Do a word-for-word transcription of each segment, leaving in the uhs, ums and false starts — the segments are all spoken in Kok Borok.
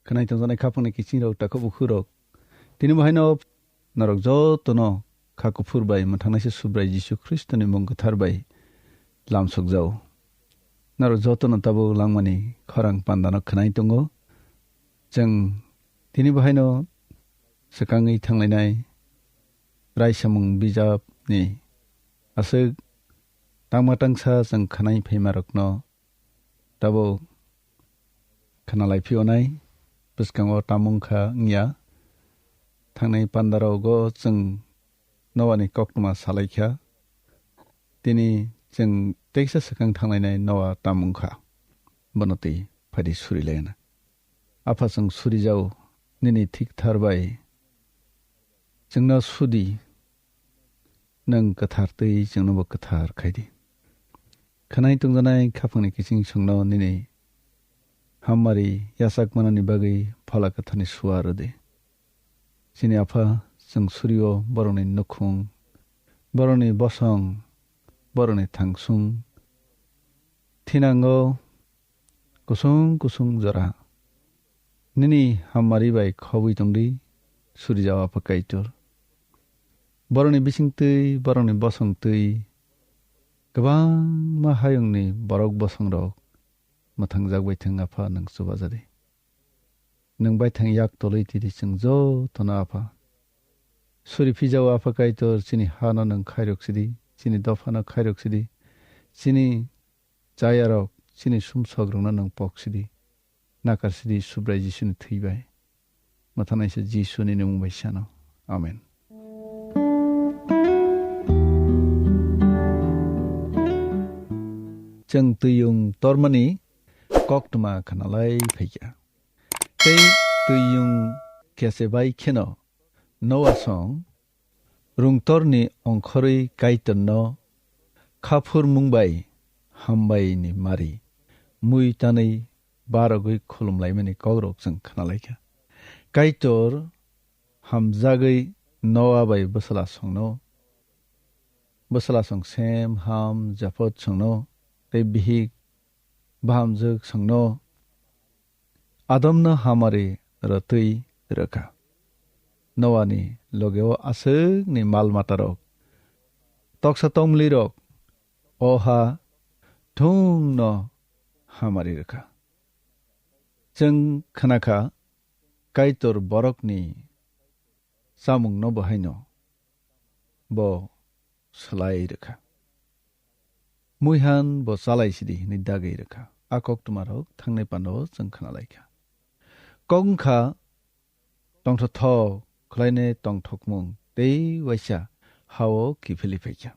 Khwnai tongjaknai khaphangni kiching rok, takhuk bukhuk rok. Tini bo haino norok jotono kha kuphur bai mwthangnaisa Subrai Jisu Khristoni mung kwthar bai lamsokjao. Norok jotono tabuk langmani khorang pandano khwnai tongo. Chwng tini bo haino swkangwi thanglainai raisamung bijapni aswk tangma tangsa chwng khwnai phaimarokno tabuk khwnalai phiyonai bwskango tamung kha wngya. Thangnai pandarogo chwng Noani koktwma salaikha. Tini chwng teisa swkang thanglainai Noa tamung kha. Bono twi phaidi surilaina. Apha, chwng surijao nini thikthar bai chwngno sudi, nwng kwthar twi chwngnobo kwthar khaidi. Khwnai tongjanai khaphangni kiching chwngno nini hammari yachak manani bagwi Phola Kwtharni suar rwdi. Chini Apha, chwng surio borokni nukhung, borokni bosong, borokni thangsung, thinango kusung kusung jora nini hammari bai khobwi tongdi, surijao Apha Kaitor. Borokni bisingtwi, borokni bosongtwi kwbangma hayungni borok bosongrok mwthangjak bai thwng, Apha, nwng chubajadi. Nwng baithang yak tolwi tidi chwng jotono, Apha. Suri phijao, Apha Kaitor, chini hano nwng khairok sidi, chini dophano khairok sidi, chini chayarok, chini sumsokrokno nwng pok sidi, nakar sidi Subrai Jisuni thwi bai. Mwthanaisa Jisuni mung bai sano. Amen. Chwng twiyung tormani koktwma khwnalai phaikha. Tei twiyung khesebai kheno Noa song rungtorni ongkhorwi Kaitorno khaphurmung bai hambaini mari mui tanwi barogwi khulumlaimani kokrok chwng khnalaikha. Kaitor hamjagwi Noa bai bwsala songno, bwsala song Sem, Ham, Japhot songno tei bihik bahamjwk songno Adomno hamari rwtwi rwkha. Noani logeo aswkni mal matarok, toksa tongmlirok o ha thungno hamari rwkha. Chwng khnakha, Kaitor borokni chamungno bo haino bo swlai rwkha. Muihan bo chalai sidi hwnwi dagwi rwkha. A koktwmarok thangnai pandao chwng khnalaikha. Kok wngkha tongthokthok khlainai tongthokmung tei waisa ha-o kiphilwi phaikha.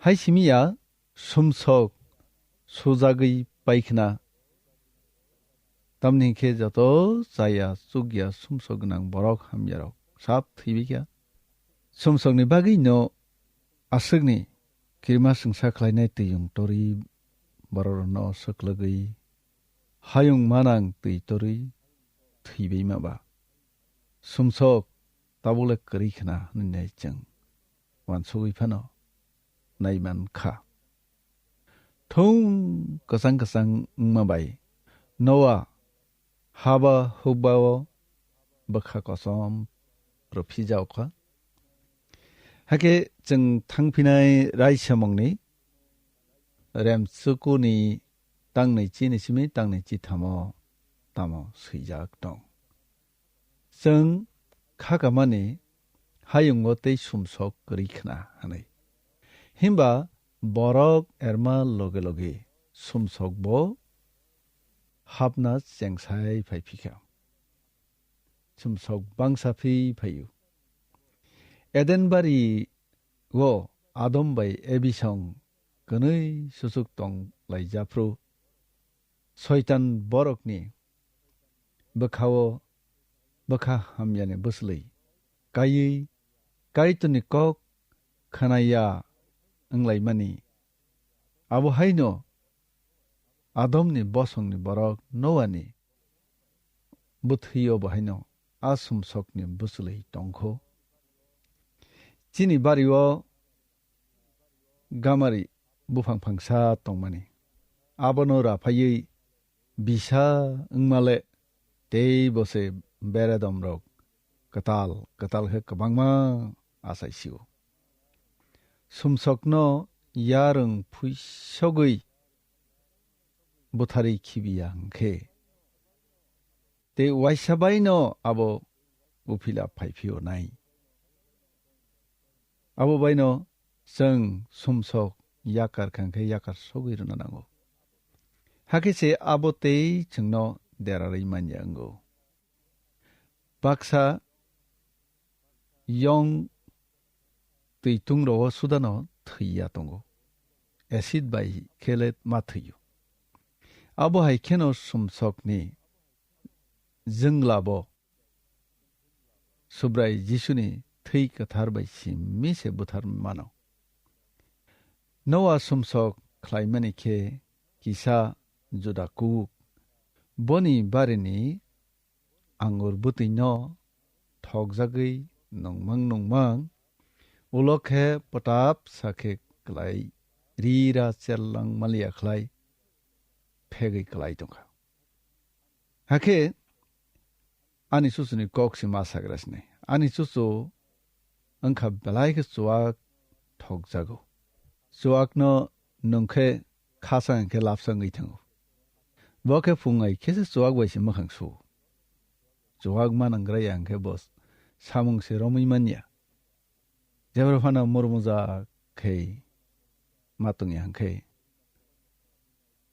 Hai simi ya sumsok sujagwi paikhna, tamni hwnkhe joto chaya chukya sumsok gwnang borok hamyarok sap thwibaikha. Sumsokni bagwino aswkni kirima swngsa khlainai twiyung torwi bororokno swklwgwi hayung manang twi torwi thwibaima ba. Sumsok tabukle kwrwi khna hwnwi chwng uansugwi phano naimankha. Thung kwchang kwchang wngma bai Noa haba hukbao bwkha kosom rwphijaokha. Hakhe chwng thangphinai raisamungni remchukuni tangnwi chini simi tangnwi chithamo tamo swijak tong. Chwng khakamani hayungo tei sumsok kwrwi khna hwnwi. Himba borok erma loge loge sumsokbo hapna chengsai phai phikha. Sumsok bangsa phi phaio. Eden bari o Adam bai Ebi song kwnwi susuk tong lai japhru. Soitan borokni bwkhao bwkha hamyani bwswlwi kaiwi Kaitorni kok khnaya wnglaimani. Abo haino Adomni bosongni borok Noani bwthwio bo haino a sumsokni bwswlwi tongkho. Chini bario gamari buphang phangsa tongmani. Abono raphaiwi bisa wngmale tei bo se beredom rok kwtal kwtal khe kwbangma achai sio. Sumsokno yarwng phuisogwi butharwi khibiya hwnkhe, tei uaisa baino abo uphila phai phio nai. Abo baino chwng sumsok yakar kha hwnkhe yakar sogwi rwna nango. Hakhe se abo tei chwngno derarwi manya wngo. Baksa yong twi tung rogo sudano thwi ya tongo. Acid bai khe le ma thwio. Abo hai kheno sumsokni jwngla bo Subrai Jisuni thwi kwthar bai simi se buthar mano. Noa sumsok khlaimani khe kisa juda kuk. Boni barini angur bwtwino thokjagwi nungmang nungmang, ulo khe pwtap sa khe klai, rira cherlang maliya khlai phegwi klai tongkha. Hakhe ani chuchuni kok se ma sagra sini. Ani chuchu wngkha belai khe chuwak thokjago. Chuwakno nung khe khasa hwn khe lapsa wngwi thango. Bo khe phung ai khe se chuwak bai se mwkhang su. Chuwak ma nang gra ya hwn khe bo samung se romwi man ya. Jebra phano murmuja khe ma tong ya hwn khe.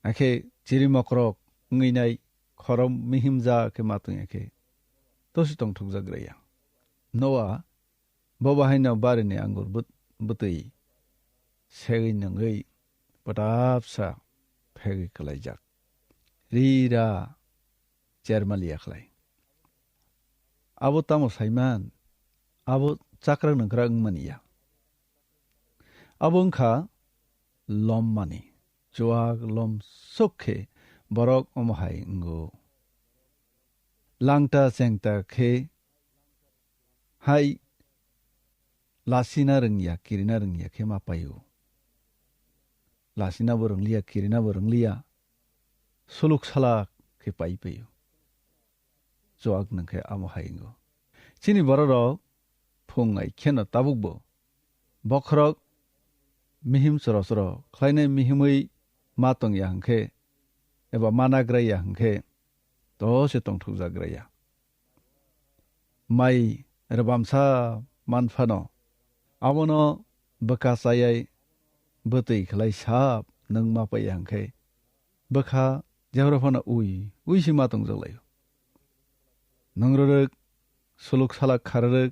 Hakhe chiri mokrok wngwi nai khorom mihimja khe ma tong ya khe. Tosi tongthokjak gra ya. Noa bo bahaino barini angur bwt-, bwtwi segwi nungwi pwtapsa phegwi kwlaijak. Rira chermaliya khlai. Abo tamo saiman? Abo chakrak nungkrak wngmani ya. Abo wngkha lommani. Chuwak lom sok khe borok omo hai wngo. Langta chengta khe hai lasina rwngya, kirina rwngya khe ma paio. Lasina bo rwngliya, kirina bo rwngliya, suluk salak khe pai paio. Chuwak nung khe amo hai wngo. Chini borok rok phung ai kheno tabuk bo bokhorok mihim choro choro khlainai mihimwi ma tong ya hwn khe eba ma nagra ya hwn khe to se tongthokjak gra ya. Mai rwbamsa man phano abono bwkha chayai bwtwi khlai sap nung ma pai ya hwn khe bwkha jehora phano ui ui se ma tongjak laio. Nung rwrwk, suluk salak kha rwrwk,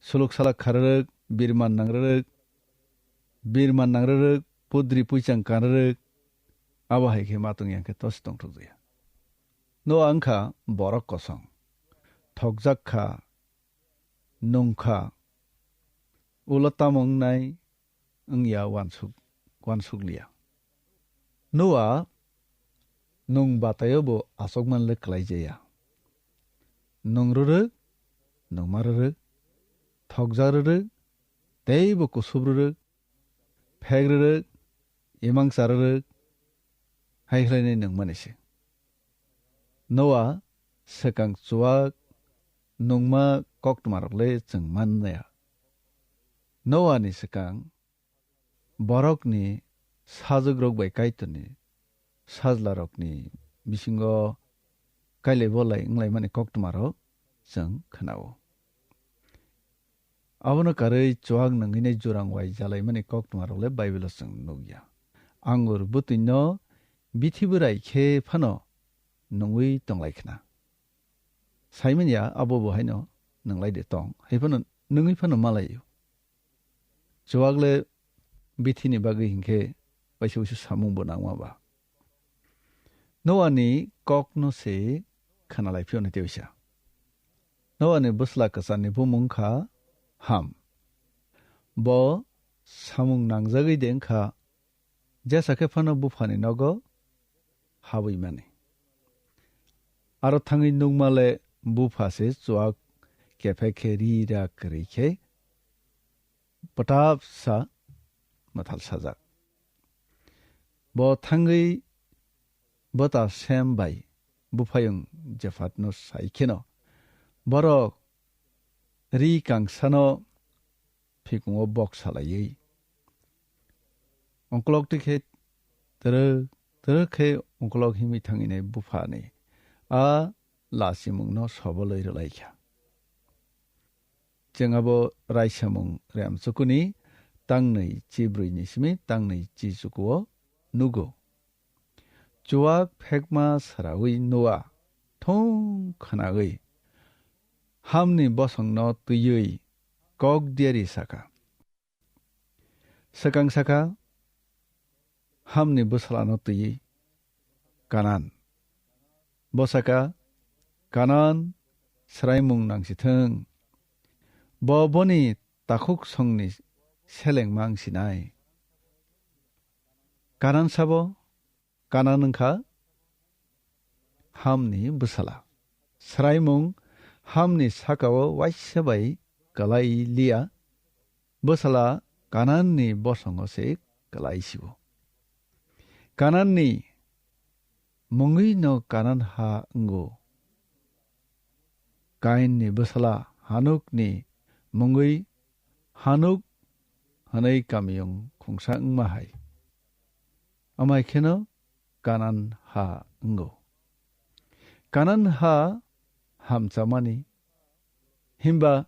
suluk salak kha rwrwk, birman nang rwrwk, birman nang rwrwk, pudri puichang kan rwrwk, abo hai khe ma tong ya hwn khe tosi tongthokjak ya. Noa wngkha borok kosong, thokjak kha, nung kha, ulo tamo wngnai wngya uansuk, uansuk liya. Noa nung bataio bo aswk man le klai jaya. Nung rwrwk, nungma rwrwk, thokjak rwrwk, tei bo kusup rwrwk, phek rwrwk, imang cha rwrwk, hai khlainai nungmani se. Noa swkang chuwak nungma koktwmarok le chwng man ya. Noa ni swkang borokni sajwkrok bai Kaitorni sajlarokni bisingo kailai bolai wnglaimani koktwmarok chwng khna-o. Abono karwi chuwak nungwinai jurang wai jalaimani koktwmarok le Baibelo chwng nuk ya. Angur bwtwino bithi bwrai khe phano nungwi tonglai khna. Saimanya abo bo haino nunglai de tong, hai phano nungwi phano malaio. Chuwak le bithini bagwi hinkhe waisa waisa samung bo nangma ba. Noani kokno se khanalai phiyoni tei waisa. Noani bwsla kwcharni bumung kha Ham. Bo samung nangjagwi de wngkha, jesa khe phano buphani nogo habwi mani. Aro thangwi nukma le bupha se chuwak kephek khe ri ra kwrwi khe pwtapsa mwthal sajak. Bo thangwi bwta Sem bai buphayung Jephatno sai kheno, borok ri kangsano phikungo bok salaiwi, ongkolok twi khe twrwk twrwk khe ongkolok himwi thanginai buphani a lachimungno sobolwi rwlaikha. Chwng abo raisamung remchukuni tangnwi chibrwi ni simi tangnwi chichukuo nugo. Chuak phekma sarawi Noa thung khnawi hamni bosongno twiwi kok diari saka. Swkang saka hamni bwsalano twiwi Kanan. Bo saka, "Kanan swraimung nangsithwng, bo boni takhuk songni selengma wngsinai." Kanan sabo, Kanan wngkha Hamni bwsala. Swraimung Hamni sakao waisa bai kwlai liya, bwsala Kananni bosongo se kwlai sio. Kananni mungwi no Kanan ha wngo. Kainni bwsala Hanukni mungwi Hanuk hwnwi kamiyung khungsa wngma hai. Amai kheno Kanan ha wngo. Kanan ha hamchamani, himba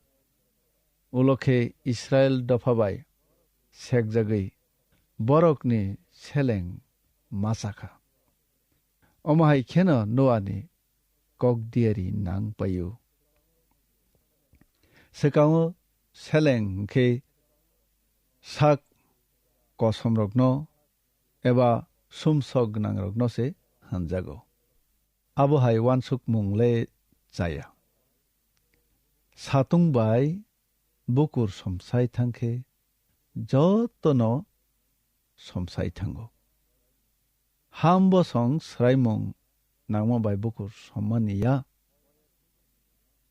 ulo khe Israil dopha bai sekjagwi borokni seleng ma chakha. Omo hai kheno Noani kok diari nang paio. Swkango seleng hwnkhe sak kosomrokno eba sumsok gwnangrokno se hwnjago. Abo hai uansukmung le chaya. Satung bai bukur somsai thang khe jotono somsai thango. Ham bosong swraimung nangma bai bukur sommani ya.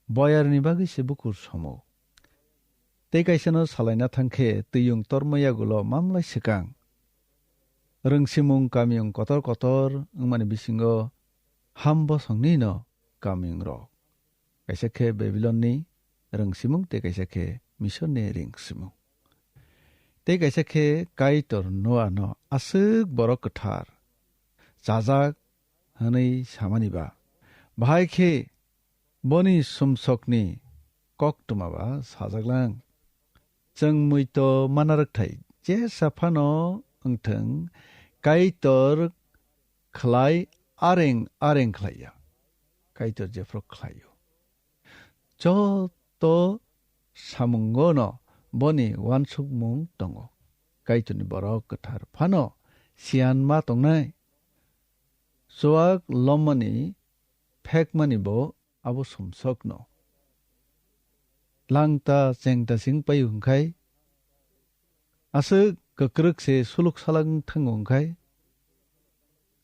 Boyarni bagwi se bukur somo. Tei kaisano salaina thang khe twiyung torma yagulo mamlai swkang. Rwngsimung kamiyung kotor kotor wngmani bisingo ham bosongni no kamiyung rok. Kaisa khe Babilonni rwngsimung tei kaisa khe Misonni rwngsimung. Tei kaisa khe Kaitor Noano aswk borok kwthar chajak hwnwi samani ba. Bahai khe boni sumsokni koktwma ba sajak lang. Chwng muito mana rwkthai jesa phano wngthwng, Kaitor khlai areng areng khlai ya. Kaitor jephru khlaio. Joto samungono boni uansukmung tongo. Kaitorni borok kwthar phano siyan ma tongnai. Chuak lommani phekmani bo abo sumsokno. Langta chengta sing paio hwnkhai, aswk kwkrwk se suluk salak wng thango hwnkhai,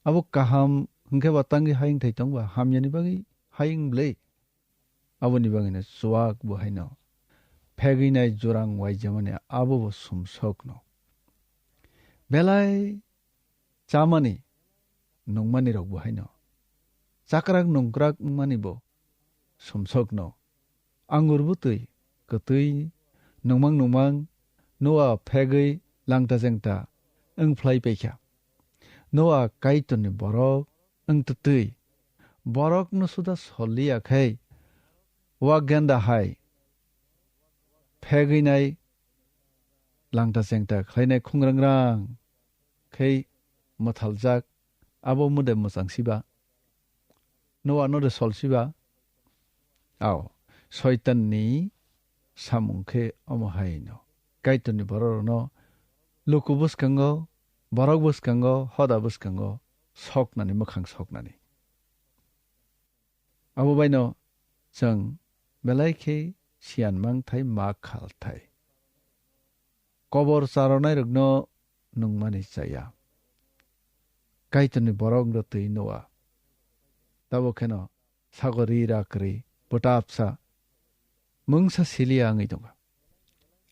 abo kaham hwnkhe ba tangwi hayung thai tong ba hamyani bagwi hayung bwlwi. Aboni bagwino chuak bo haino phegwi nai jurang waijamani abo bo sumsokno. Belai chamani nungmani rok bo haino chakrak nungkrak wngmani bo sumsokno. Angur bwtwi kwtwi nungmang nungmang Noa phegwi langta chengta wng phlai paikha. Noa Kaitorni borok wng twtwi borokno suda soliya khai, wak genda hai phegwi nai langta chengta khlainai khungrangrang khai mwthaljak, abo mode mwchang siba. Noa no de sol siba. Ao, Soitanni samung khe omo hai no. Kaitorni bororokno luku bwskango, borok bwskango, hoda bwskango soknani, mwkhang soknani. Abo baino chwng belai khe siyan mangthai, ma khalthai. Kobor charonairokno nungmani chaya. Kaitorni borok rwtwi Noa. Tabuk kheno sago ri ra kwrwi bwtapsa mungsa siliya wngwi tongo.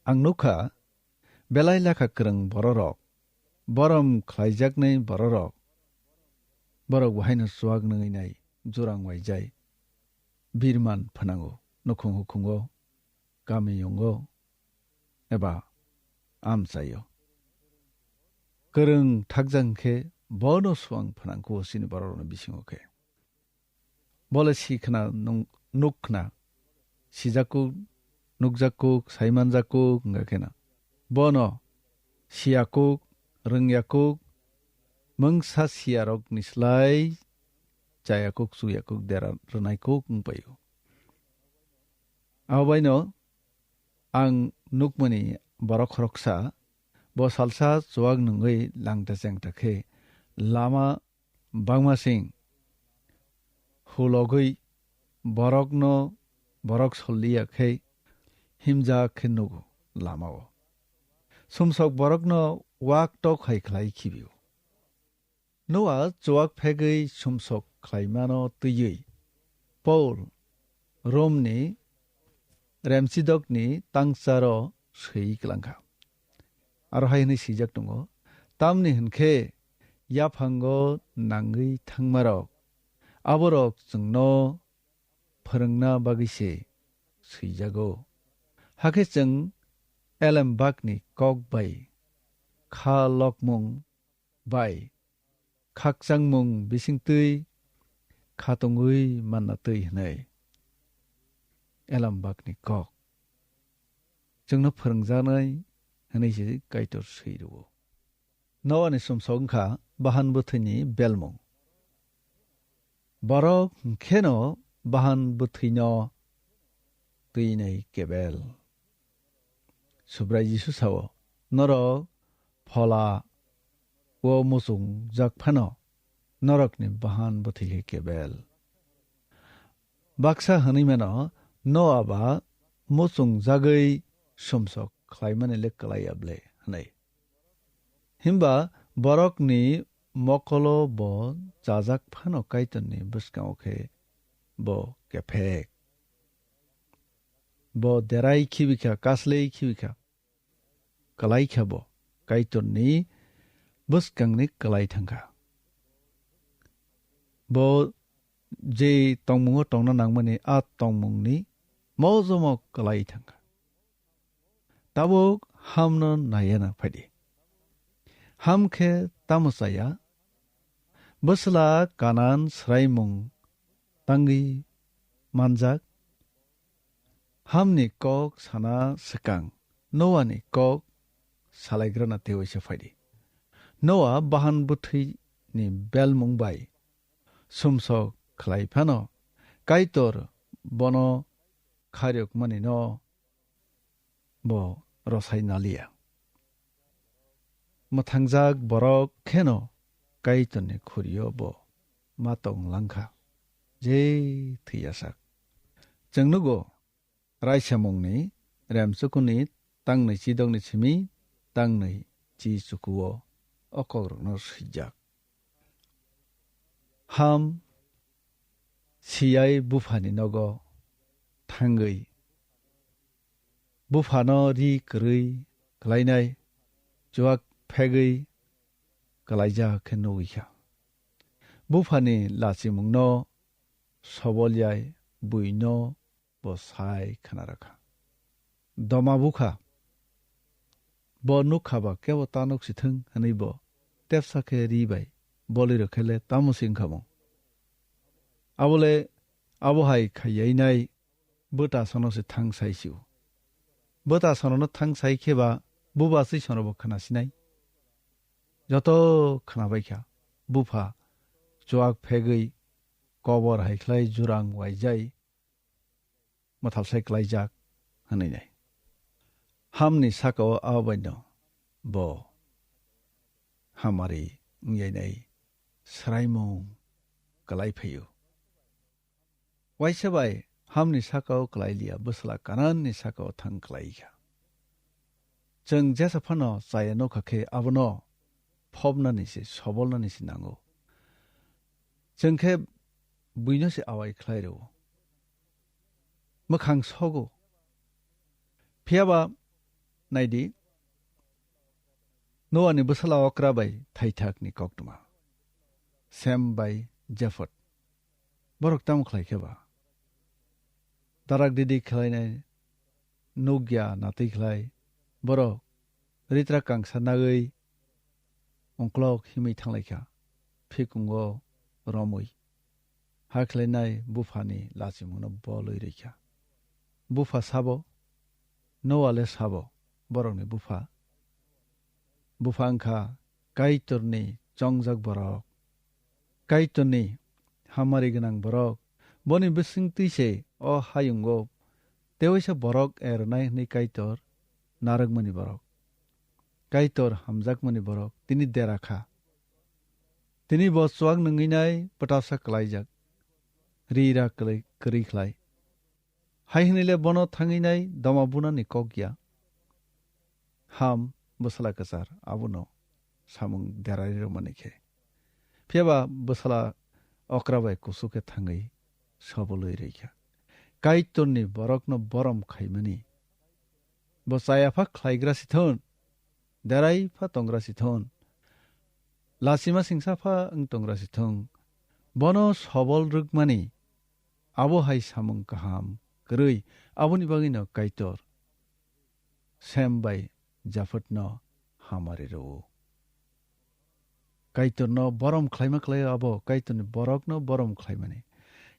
Ang nukha, belai lekha kwrwng bororok, borom khlaijaknai bororok, borok bo haino chuak nungwi nai. jurang waijai, birman phnango, nukhung hukhungo, kamiyungo, eba amchaio. Kwrwng thakjak khe bono swang phnangkho chini bororokni bisingo khe. Bole si khna nung-, nuk khna, sijakuk, nukjakuk, saimanjakuk wngkha kheno. Bono siyakuk, rwngyakuk, mungsa siyarokni slai chayakuk, chuyakuk, dera rwnaikuk wngpaio. Abo baino ang nukmani borok khoroksa, bo salsa chuwak nungwi langta chengta khe lama bangma sing hulogwi borokno borok solliya khe himjak khe nugo lamao. Sumsok borokno wak tok hai khlai khibio. Noa chuwak phegwi sumsok khlaimano twiwi Paul Romni remchidokni tangcharo swi klangkha. Aro hai hwnwi swijak tongo, "Tamni hwn khe yaphango nangwi thangmarok, aborok chwngno phwrwngna bagwi se swijago. Hakhe chwng elembakni kok bai kha lokmung bai khakchangmung bisingtwi khatungwi manna twi hwnwi." Elembakni kok chwngno phwrwngjaknai hwnwi se Kaitor swi rwo. Noani sumsok wngkha bahan bwthwini belmung. Borok hwnkhe no bahan bwthwino twinai kebel. Subrai Jisu sao, "Norok phola o muchungjak phano norokni bahan bwthwi khe kebel." Baksa hwnwi mano, "Noa ba muchungjagwi sumsok khlaimani le kwlai ya ble?" hwnwi. Himba borokni mokolo bo chajak phano Kaitorni bwskango khe bo kephek. Bo derai khibikha, kaslei khibikha, kwlai kha bo Kaitorni bwskangni kwlai thangkha. Bo je tongmungo tongna nangmani a tongmungni mojomo kwlai thangkha. Tabuk hamno naiya na phaidi. Ham khe tamo chaya? Bwsla Kanan swraimung tangwi manjak? Hamni kok sana swkang Noani kok salaigrana tewaisa phaidi. Noa bahan bwthwini belmung bai sumsok khlai phano Kaitor bono khairokmani no bo rwsai naliya. Mwthangjak borok kheno Kaitorni khurio bo ma tong langkha, je thwiyasak. Chwng nugo, Raisamungni remchukuni tangnwi chidokni simi tangnwi chi chukuo o kokrokno swijak. Ham siyai buphani nogo thangwi buphano ri kwrwi kwlainai, chuak phegwi kwlaijak khe nugwi kha. Buphani lachimungno sobolyai buino bo sai khna rwkha. Doma bukha. Bo nukha ba kebo ta nuk si thung hwnwi bo tepsa khe ri bai bolwi rw khe le tamo si wngkha mung. Abo le abo hai khaiyainai bwta sono se thang sai si o. Bwta sono no thang sai khe ba buba si sono bo khna sinai. Joto khna bai kha. Bupha chuak phegwi kobor hai khlai jurang waijai mwthal sai klaijak hwnwi nai. Hamni saka-o abo baino bo hamari wngyainai swraimung klai phaio. Waisa bai hamni saka-o klai liya, bwsla Kananni saka-o thang klai kha. Chwng jesa phano chaya nokha khe abono phobnani se, sobolnani se nango. Chwng khe buino se awai khlai rwo. Mwkhang sogo. Phiya ba naidi, Noani bwsala okra bai thaithakni koktwma, Sem bai Jephot. Borok tamo khlai khe ba? Darak didi khlainai nukya natwi khlai. Borok ritra kangsa nagwi ongklok himwi thanglaikha, phikungo romwi. Hakhlainai buphani lachimungno bolwi rwikha. Bupha sabo, Noale sabo, borokni bupha. Bupha wngkha Kaitorni chongjak borok, Kaitorni hamari gwnang borok. Boni bisingtwi se o hayungo tewaisa borok ernai hwnwi Kaitor narwkmani borok. Kaitor hamjakmani borok tini dera kha. Tini bo chuak nungwi nai pwtasa klaijak, ri ra kwlwi, kwrwi khlai. Hai hwnwi le bono thangwi nai doma bunani kok ya. Ham bwsala kwchar abono samung derari rwmani khe. Phiya ba bwsala okra bai kusu khe thangwi sobolwi rwikha. Kaitorni borokno borom khaimani. Bo chaya pha khlaigra si thun, derai pha tongra si thun, lachima singsa pha wng tongra si thung, bono sobol rwkmani abo hai samung kaham kwrwi, aboni bagwino Kaitor Sem bai Japhetno hamari rwo. Kaitorno borom khlaima khlai abo Kaitorni borokno borom khlaimani.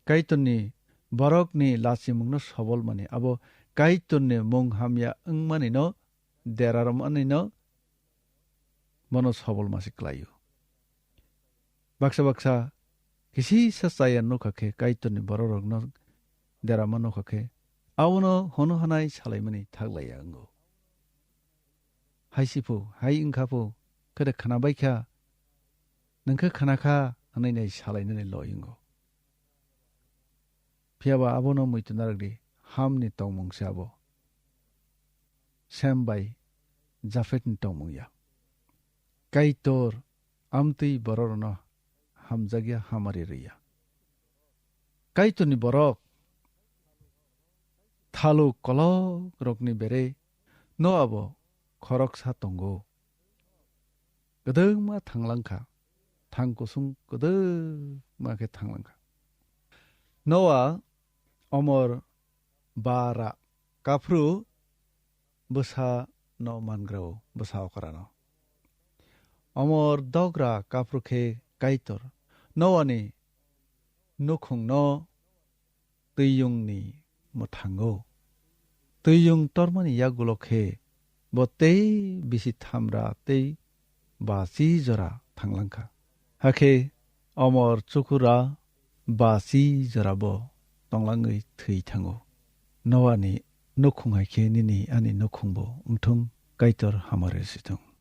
Kaitorni borokni lachimungno sobolmani abo Kaitorni mung hamya wngmanino derarmanino bono sobol masi klaio. Baksa baksa kisisa chaya nukha khe Kaitorni bororokno derama nukha khe abono hunu hanai salaimani thaklaiya wngo. Hai siphu, hai wngkha phu, khe de khwnabai kha, nwng khe khwna kha hwnwi nai salainani loi wngo. Phiya ba abono muitu narwk di, Hamni tongmung se abo. Sem bai Japhetni tongmung ya. Kaitor amtwi bororokno hamjakya hamari rwya. Kaitorni borok thaluk kolok rokni bere no abo khoroksa tongo. Kwdwngma thanglangkha, thang kusung kwdwngma khe thanglangkha. Noa omor bara kaphru bwsa no mangrao, bwsa okrano. Omor dogra kaphru khe Kaitor Noani nukhungno twiyungni mwthango. Twiyung tormani yagulo khe bo tei bisi thamra tei basi jora thanglangkha. Hakhe omor chukura basi jorabo tonglangwi thwi thango. Noani nukhung hai khe nini ani nukhungbo wngthung, Kaitor hamari rwsithung.